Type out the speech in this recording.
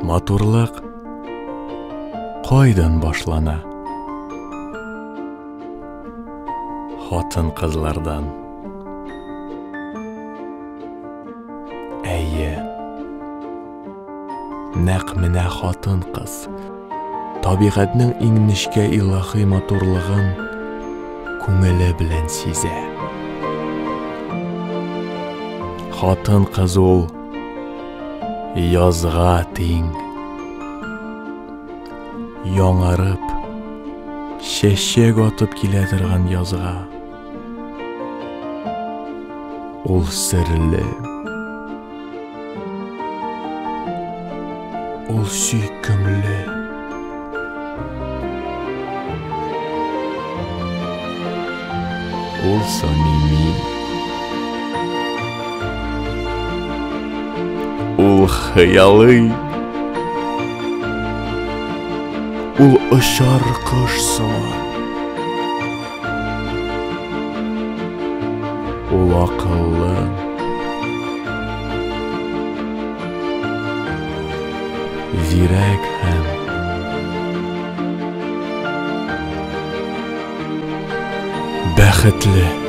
Матурлык кайдан башлана? Хатын-кызлардан. Әйе. Нәкъ менә хатын-кыз табигатьнең иң нечкә илаһи матурлыгын күңеле белән сизә. Хатын-кыз ул язга тиң. Яңарып, чәчәк атып килә торган язга. Ул серле. Ул сөйкемле. Ул самими. Ул хыялый. Ул очар кош сыман. Ул акыллы. Зирәк һәм бәхетле.